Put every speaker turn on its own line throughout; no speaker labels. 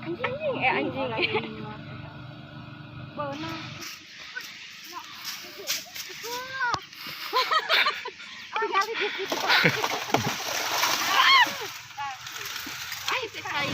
Anjing, eh anjing. Beunang. Tinggal di situ. Ay, cai.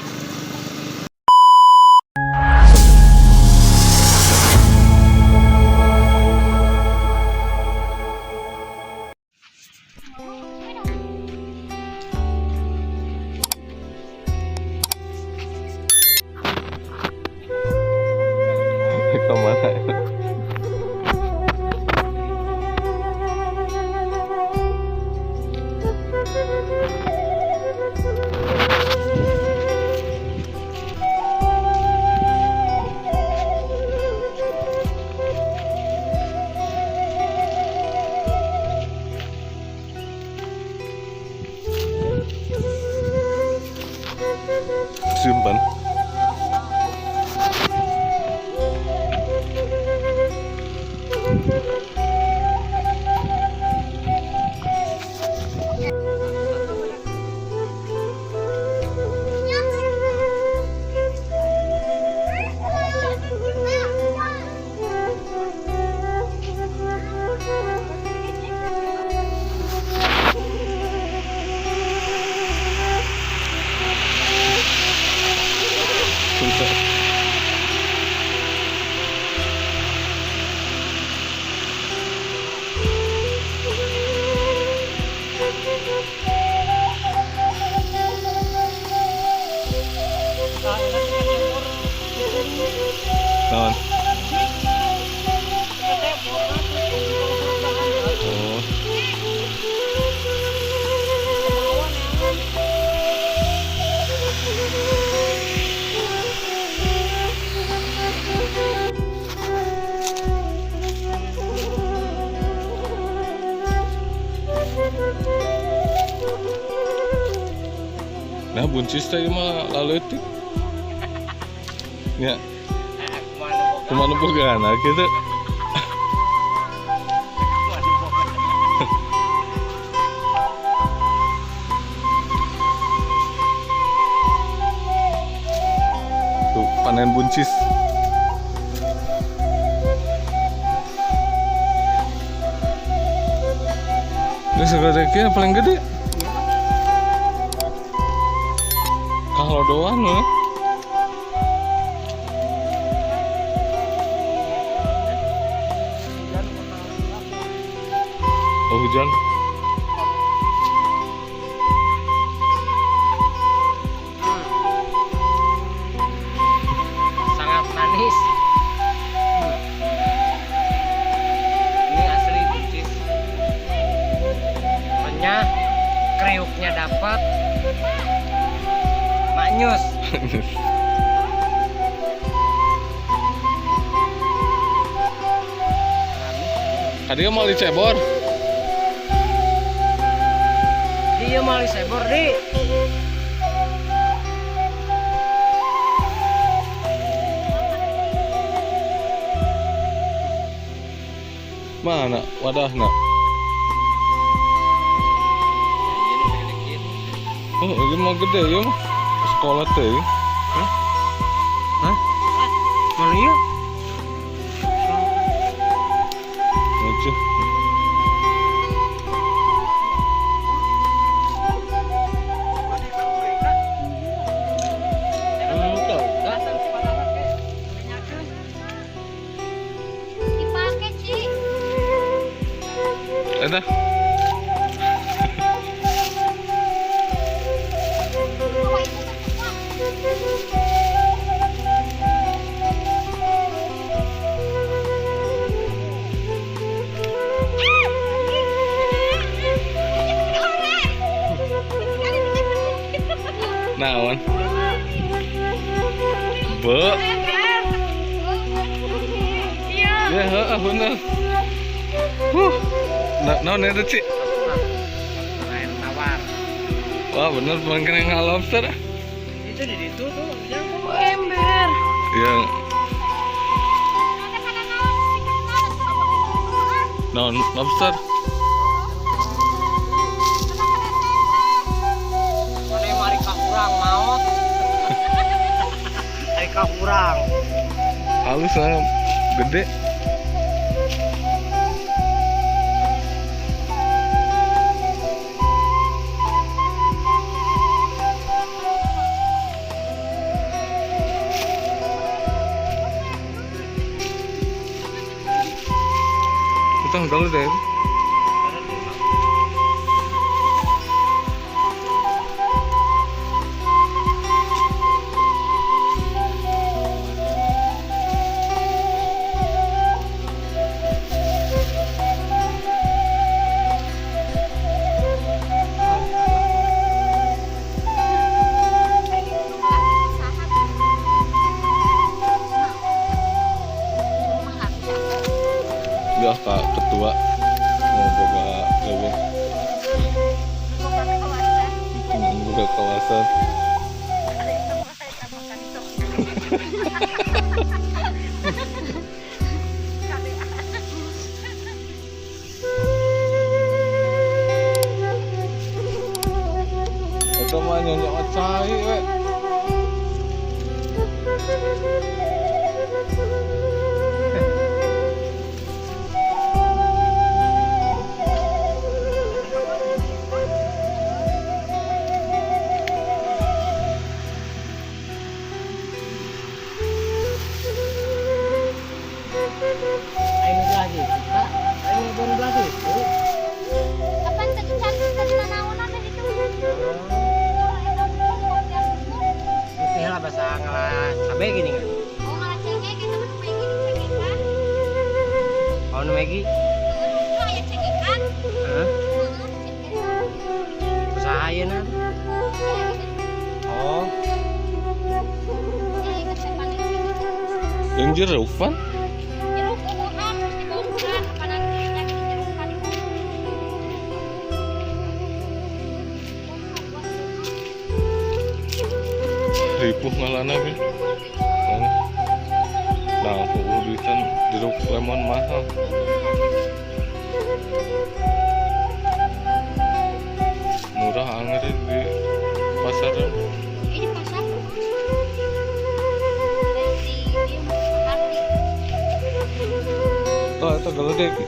Kemana? Simpan. Naon? Oh. Nah, buncis teh ieu mah laleutik. Ya, kumaha boga gitu. Tuh, panen buncis. Ini segede kieu paling gede. Kalau doang nih. Oh, hujan.
Sangat manis. Ini asli buncis. Renyah, kriuknya dapat. Maknyus.
Tadi mau dicebor.
Iya mau disebor di.
Mana wadahna? Oh, ini mah gede ya mah. Sekolah teh.
Hah? Mana iya?
Lucu.
Dipake, Ci.
Eta.
Apa itu semua?
Naon? Be.
Iya.
Ya, heeh bener. Huh. Nah, naon eta, Ci?
Air tawar.
Wah, bener mungkin yang lobster.
Itu di situ tuh.
Ember.
Yang naon lobster?
Mana mari ka urang maot. ka urang.
Halus lah, gede. Utang gaul deh. Enggak, Pak Ketua mau boga leuweung. Boga kawasan. Eta mah nyonya cai we.
Ayo lagi, Pak. Ayo baru lagi.
Kapan tadi cantik tadi nanaonan tadi itu.
Putih lah bahasa ngalah cabe gini kan.
Oh, ngalah cengek kita mah nu Megi cengekan.
Oh, nu Megi.
Heeh, aya cengekan.
Heeh.
Heeh, cengekan.
Usaha ayeuna. Oh.
Yang jeruk pan?
Jeruk uhuhan terus dibongkar kapan nanti jeruk kan.
Ripuh ngalana ge. Nah, puguh duitan jeruk lemon mahal. Murah anger di pasaran.
Ini pasar.
Tuh, itu geledek.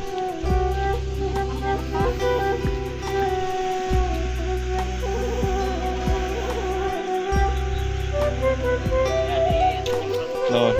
No.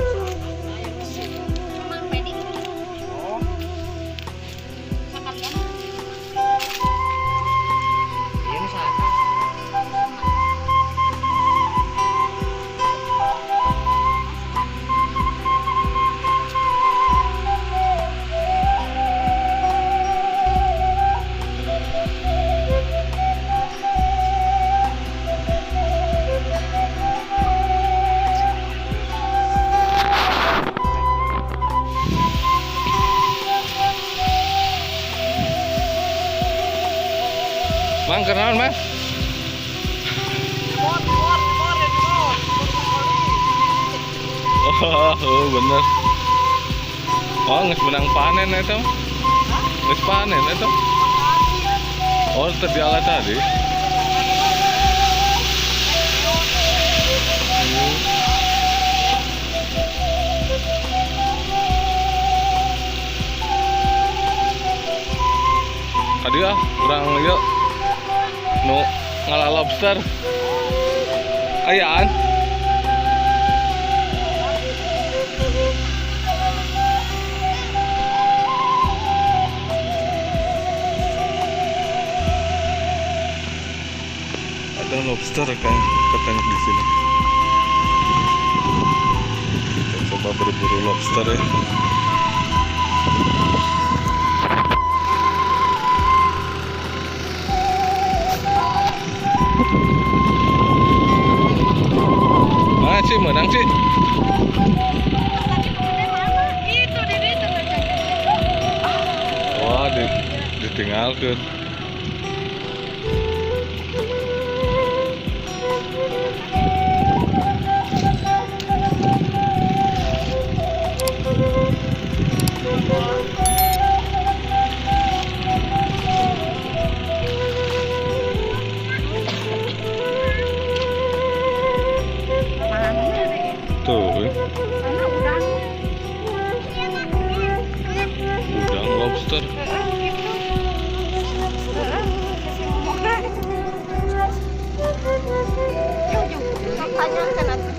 Mang, kenalan, Mang. Oh, bener. Oh, nggak menang panen itu. Nggak panen itu. Oh, tadi alat tadi. Tadi ah, kurang yuk. Nu ngalah lobster. Ayaan. Ada lobster kan katanya di sini. Kita coba berburu lobster ya. Nah, Ci, menang, Ci. Wah, ditinggalkan. Tuh.
Mana udangnya?
Udang lobster.
Gitu. Makanya kan atuh.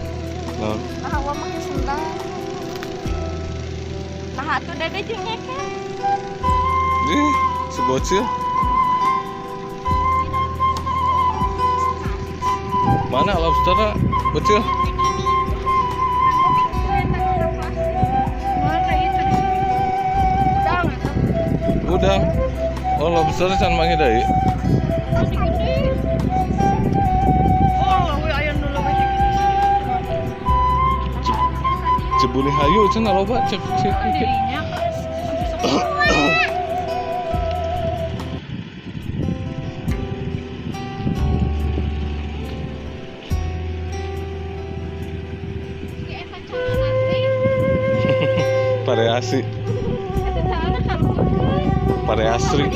Naon?
Nah, awak mah sendal. Nah, atuh dede jeung nyeker.
Ih, si bocil. Mana lobsternya, bocil?
Mana itu di sini? Udang atuh.
Udang. Oh, lobster can manggih deui.
Gede. Oh, we aya nu leuwih di
Cibuni hayu cenah loba cek cek.
dirinya.
Pareasi. Pareasri.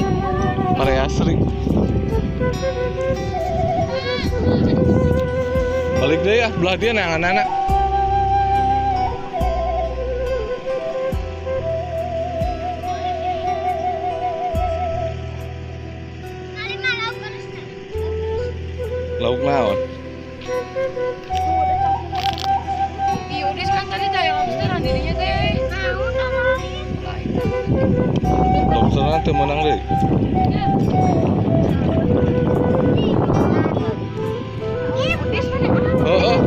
Pareasri. Balik deh ya, belah dia yang anak-anak. Lauk naon?
Iya, udah kan tadi teh lobsteran dirinya teh.
Lobsterna teu meunang deui. Heeh.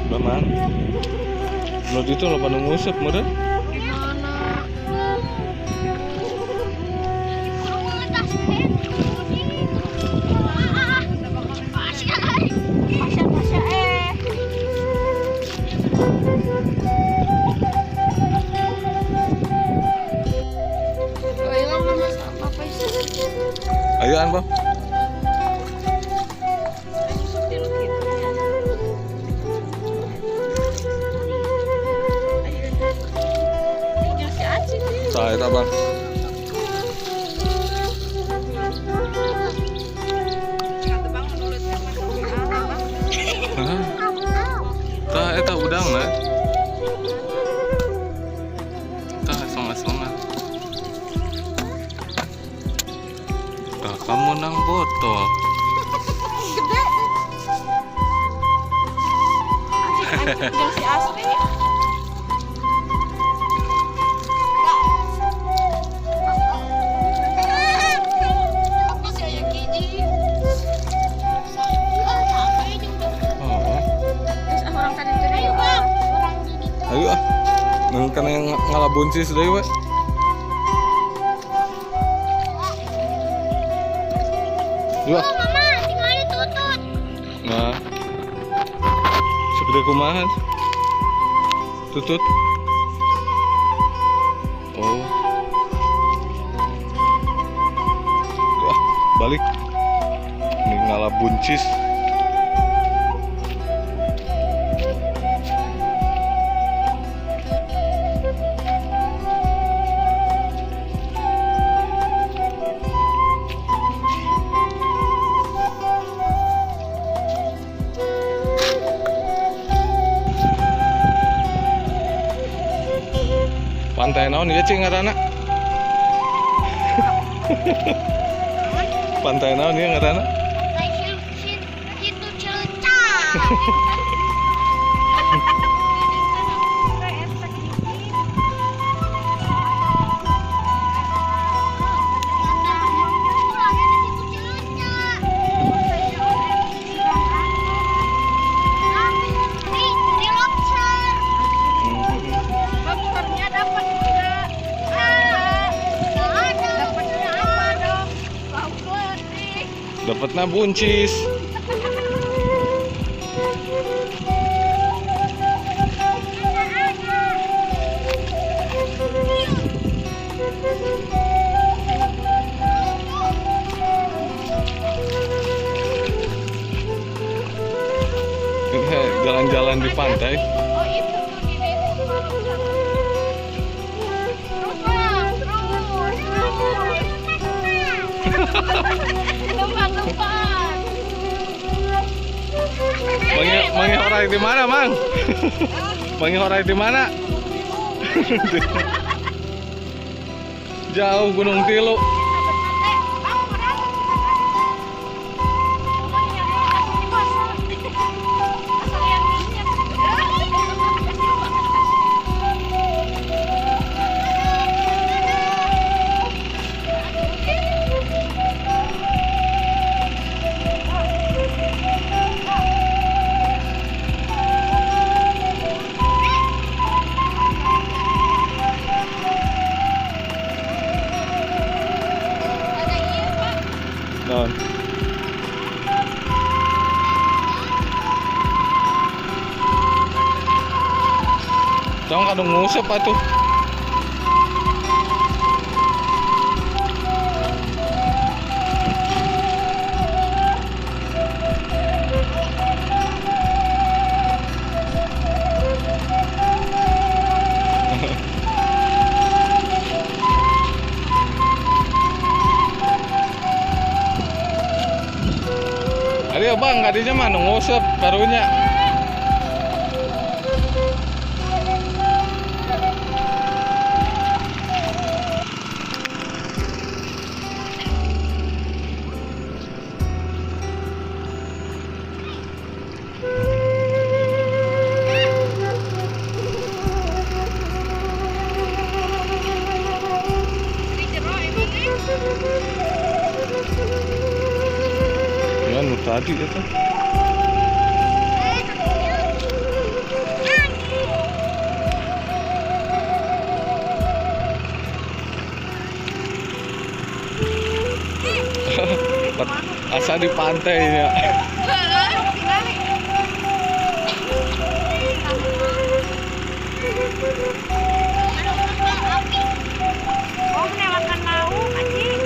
Udah man. Lo itu lo pada ngusep meureun. Ayo an, Bang. Tah eta, Bang. Hah? Tah eta udang na. Tah songa-songa. Tah kamu nang botol.
Gede. Acik jeung si Asri.
Oh. Ayo ah. Nang kana yang ngalabuncis deui we. Ayo ah.
Mama, tinggal tutut.
Nah. Segede kumaha? Tutut. Oh. Wah, balik. Ini ngalabuncis. Pantai naon ieu cing ngaranna? Pantai naon ieu ngaranna?
Pantai Situ Cileunca.
Dapatnya buncis. Jalan-jalan di pantai.
Oh itu tuh di situ. Terus bang, terus. Lompat-lompat.
Mangi horai di mana, Mang? Mangi horai di mana? Jauh Gunung Tilu. Non. Tong kadung ngusep atuh. Ayo bang, kadinya mah nu ngusep karunya. Ya nu tadi itu. Asa di pantai ya.
Oh, menewakan lauk, anjing.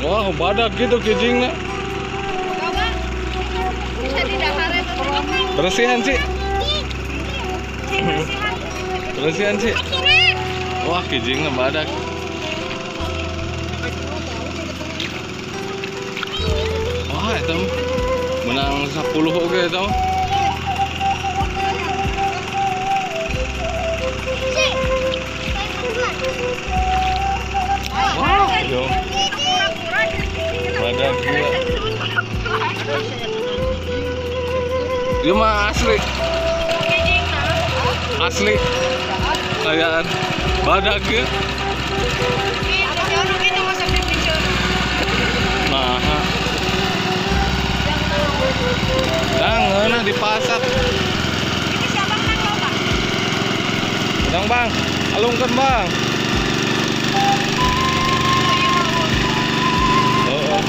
Wah, badak gitu kijingnya.
Bisa didahar itu.
Bersihan sih. Bersihan sih. Wah, kijingnya badak. Wah, itu menang 10 oke itu. Wah, yo. Badak gila. Dia mah asli. Asli. Kayak badak ya. Nah. Jangan di pasar. Bang, bang, alungkan bang. Oh, oh.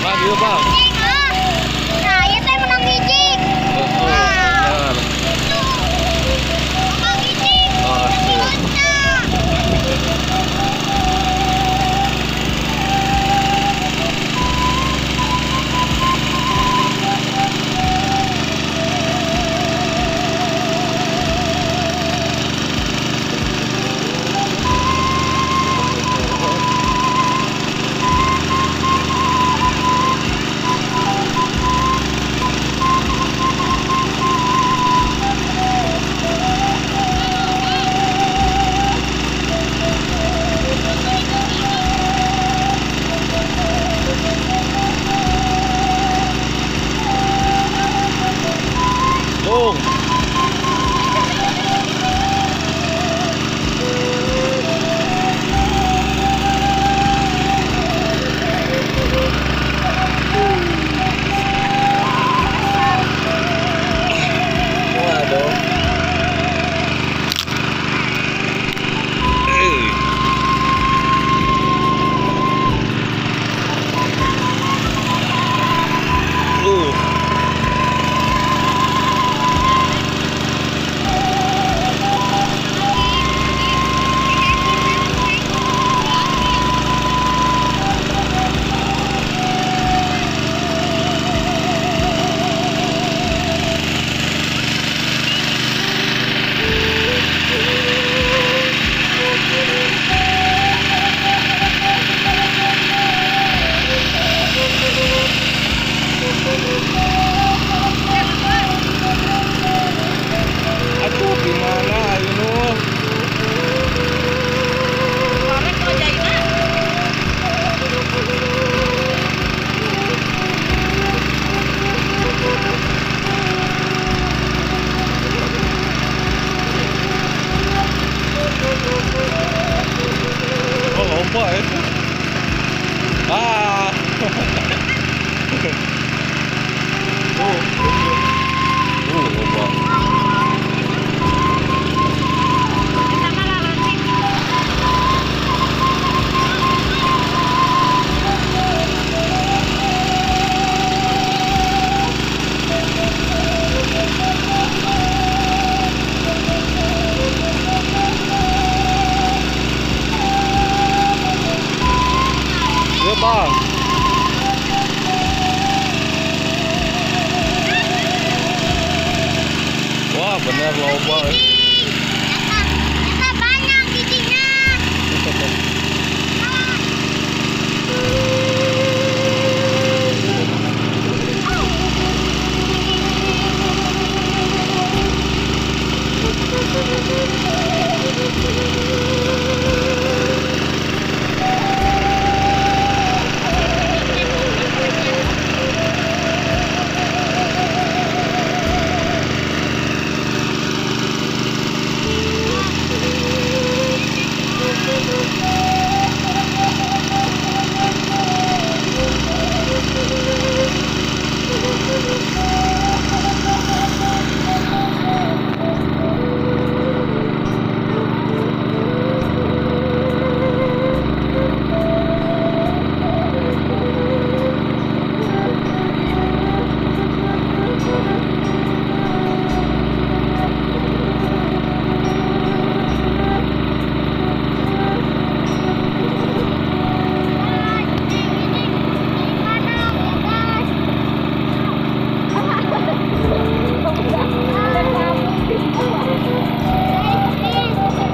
Bang, iya bang.
Nah, ya saya menang kijing.
Oh, oh, benar.
Itu. Menang kijing.
Oh, asli. Ya bang. Wah bener loba.
Nyata banyak giginya.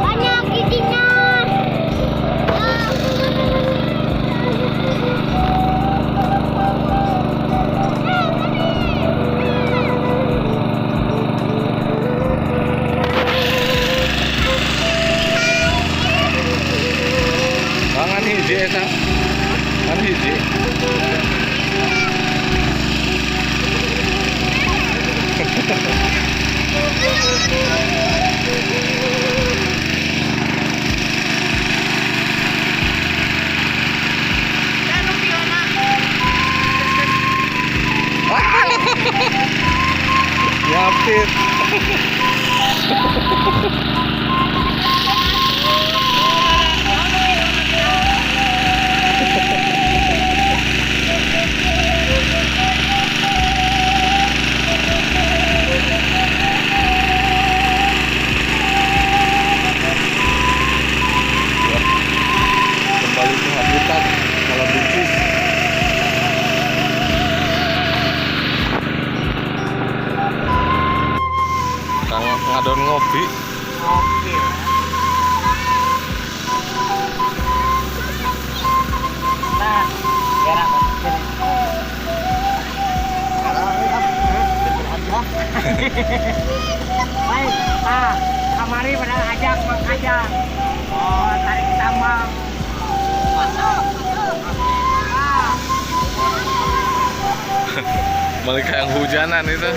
Banyak giginya.
Kangen hiji eta. Kan hiji. Yapit. Kembali ke habitat kalau buncis. Kang ngadon ngopi.
Ngopi. Nah, gerak sini. Baik, nah, kamari pada ajak mengajak. Oh, tarik tambang. Masuk, masuk. Ah.
Balik yang hujanan itu.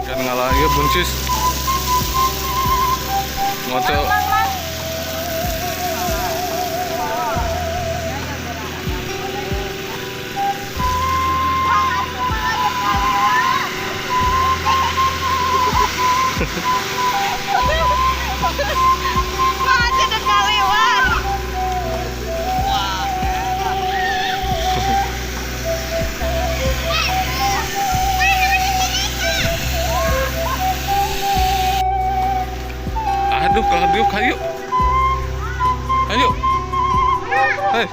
Kan ngalah ieu buncis. Ngoco. Hei.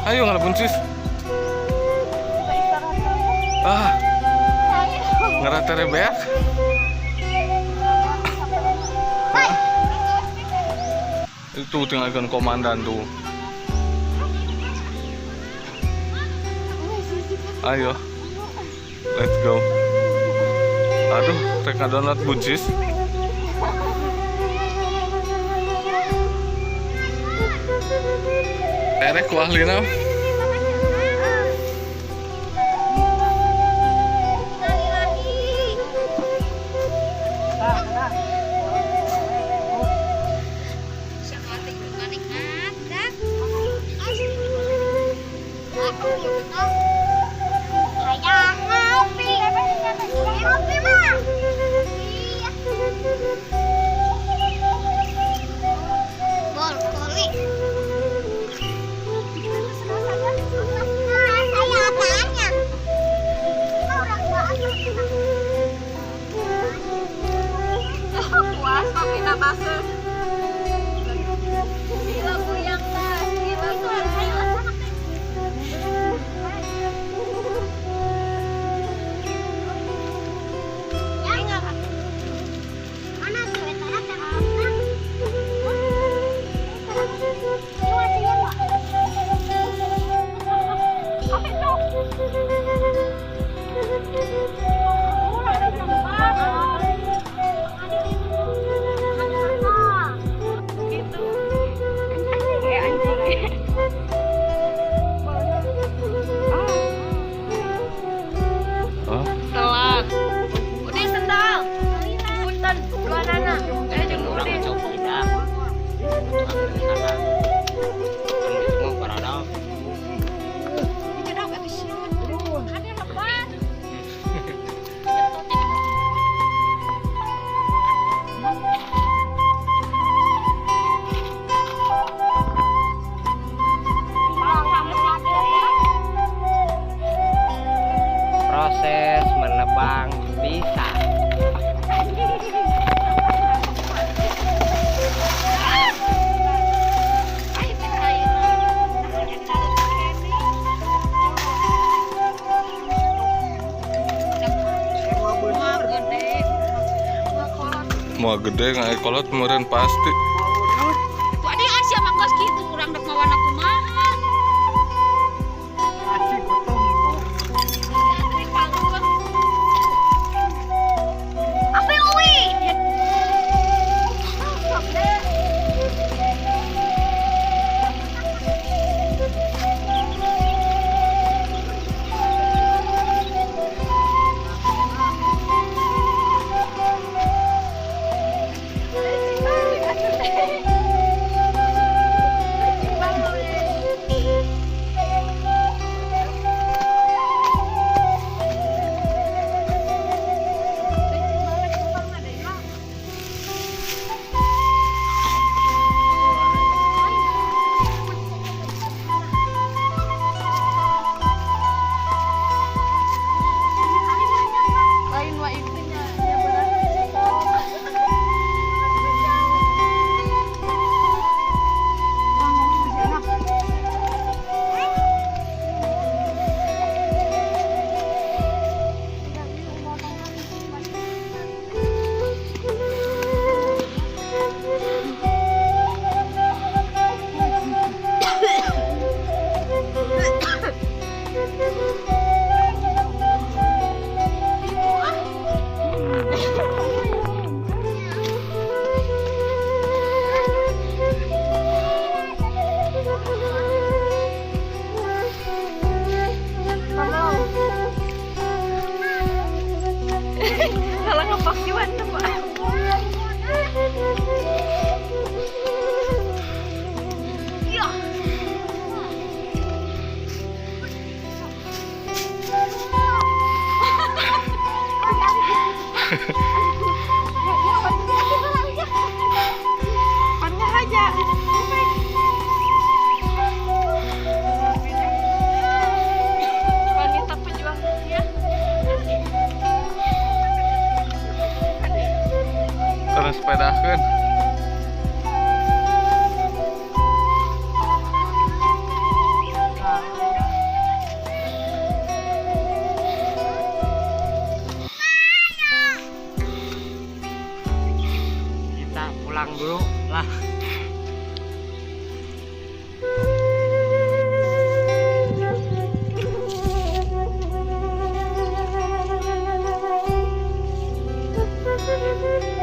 Ayo ngala buncis. Ah, ngaratere beak. Itu tinggalkan komandan tuh. Ayo. Let's go. Aduh, rek download buncis. Erek ku ahlina.
Hayang ngopi. Ngopi mah. Iya. Bol, koli. Saya apaan?
Puas kopi basuh. Gila buyang tas, gila buyang.
Mana
Gitu. Anjing.
Hah?
Telat. Udah sendal. Punten, dua nana. Jeung
Urang
udah.
coba tidak. Mau parada.
Dijedok atuh sieun. Ada lebat.
Proses menebang pisang.
Mau gede nggak kolot meureun pasti.
Tuh ada Asia mah geus kitu urang dek mawana kumaha.
Apa uwi?
Thank you.